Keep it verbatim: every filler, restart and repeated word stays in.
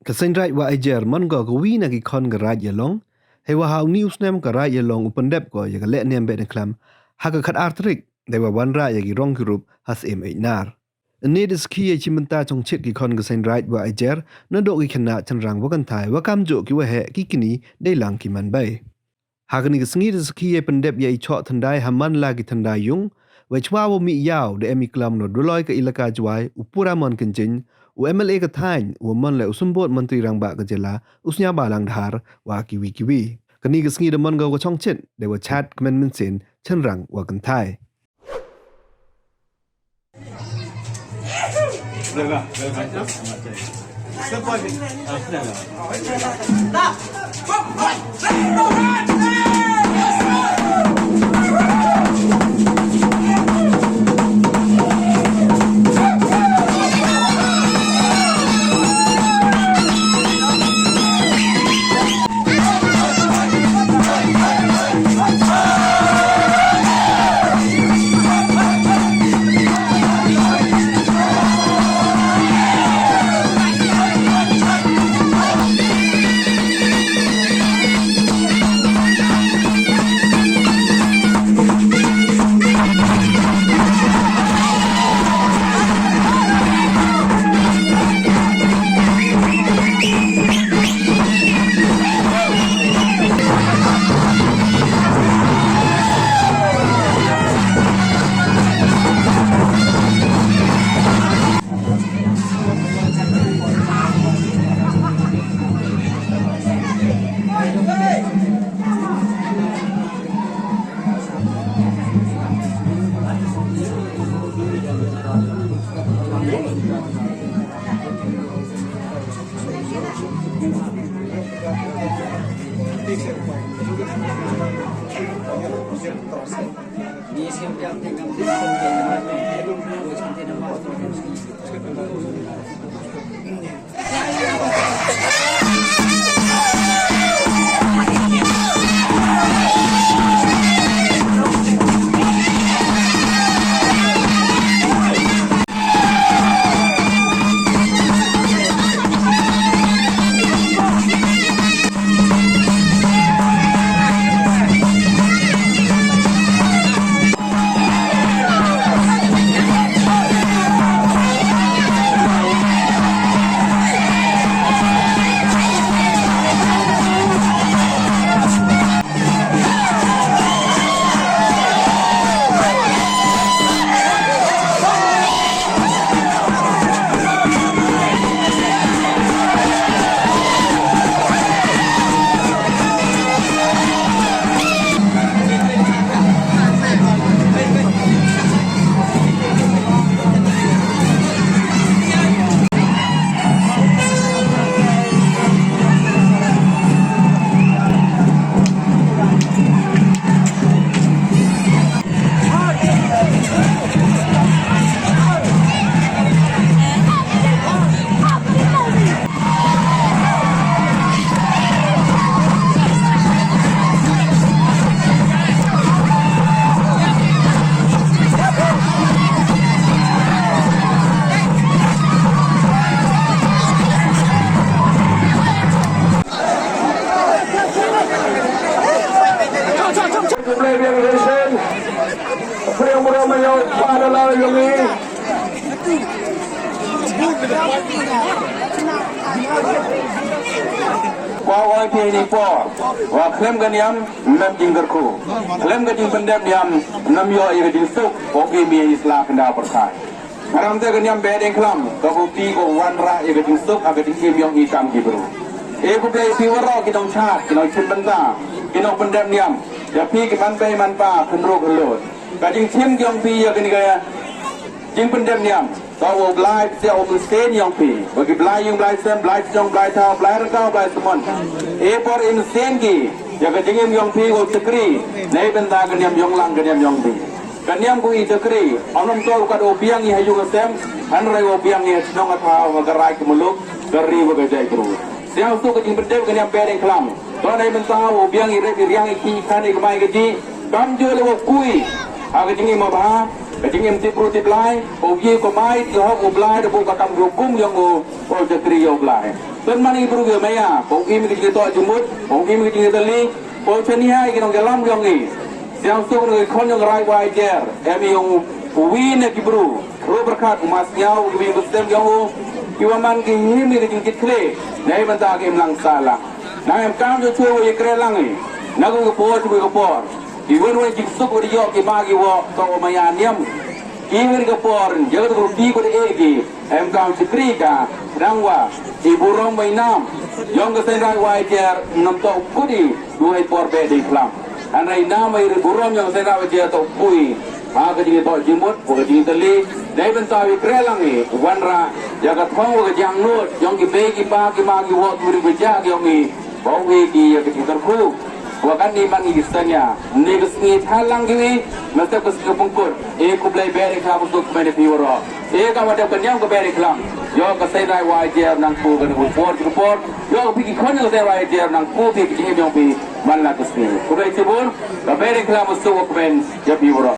Ka Seiñraij Wah Ijer man ko ka wi na ki khon ka Raij Ialong, heiwa ha uni u snem ka Raij Ialong u pyndep ko ya ka lehniam Behdieñkhlam ha ka khatar tarik, deiwa wanrah ya ki rong ki rup ha Syiem Eiñnar. Ynne da sakhi yei chimbynta chongchit ki khon ka Seiñraij Wah Ijer, nadooh ki khynnah chynrang wa kynthai, wa kamjooh ki waheh, ki kni deilang ki manbei. Ha kani ka sngi da sakhi yei pyndep ya i choh thyndai ha man la ki thyndai yung, wei chwa wow mih yaw da em i klam na Dolloi ka Elaka Jowai, u Puramon Kynjing, u M L A ka thaiñ, uwa man leh u Symbood Montri Rangbah ka jylla, u Sniawbhalang Dhar, wa kiwi kiwi. Kani ka sngi da man ko ka chongchit deiwa chad kmen mynsiem chynrang wa kynthai. Kwah ong phi ini por, wa khlem ka niam, ym em jingkyrkhu. Khlem ka jingpyndep niam, ym yoh ya ka jingsuk, wa ki mih i sla khyndaw pyrthai. Ngarang te ka niam Behdieñkhlam, ka kti ko wanrah ya ka jingsuk, ha ka jingim yong i kam ki bru. E khublei phi waroh ki nongchad, ki nongchimbynta, ki nongpyndep niam, ya phi ki manbei manpa, khynroo khyllood. Ka jingchim yong phi ya kani ka jingpyndep niam, toh wow blai psiah u mynsiem yong phi. Wa ki blai yung blai sem, blai chnong, blai thaw, blai ryndaw, blai samon. E por i mynsiem ki, ya ka jingim yong phi wow chakri, neibynta ka niam yong lang ka niam yong phi. Ka niam ko i chakri, ym toh kat wow biang i ha yung ha sem, hynrei wow biang i ha chnong ha thaw, ha ka raij ka muluk, ka ri wa ka jaitbru. Sñiawsuk ka jingpyndep ka niam Behdieñkhlam. Toh neibynta wow biang i rep i riang i khih i khan i kmai kajih. Kamjooh le wow kui ha ka jingim wa bha. Ka jingim tip bru tip Blai, u ye ko mai, ki hok u Blai, da bu ka kam hukum yong u, u jakri yong u Blai. Tun man i bru ya maya, u im ki jingtoh jingmut, u im ki jingtali, u chaniah ki nongyalam yong i. Siang suk ngi khon yong Rai Wai Jer, em yong u wi ne ki bru, ru berkat u mas nyaw, u wi bestem yong u, ki wa man ki him ki jingkit khle, nei bynta ki im lang sala. Nang em kam jo chwe u ye kre lang i, na ko ko por, chwe ko por. Ki wen wen jingsuk wa di yoh ki ma ki woh, toh wa maya niam. Ki wen ka por, ya ka tu ki ko de e ki, em kam chikri ka, rang wa, i burom wa i nam. Yong ka Seiñ Rai Wai Jer, nam toh kudi, du hei por be di klam. Hynrei nam wa i burom yong ka Seiñ Rai Wai Jer toh kui. Ha ka jingtoh jingmut, wa ka jingtali, nei bynta wi kre lang i, wanrah, ya ka thong wa ka jingangnud, yong ki bei ki pa, ki ma ki woh, tu ri wa ja ki yong i, Bau e ki ya ka jingkyrkhu. Wa kan ni man i sanya. Ni ka sngi thalang ki wi, masa ka sngi pungkut. E khublei beri khlam suk mene phi waro. E ka wadap ka niam ka beri khlam. Yo ka Seiñ Rai Wai Jer nang ku ka ni por ki por. Yo ka phi ki khon ka Seiñ Rai Jer nang ku phi ki jingim yong phi. Man la ka sngi. Khublei chibun, ka beri khlam suk wa kmen ya phi waro.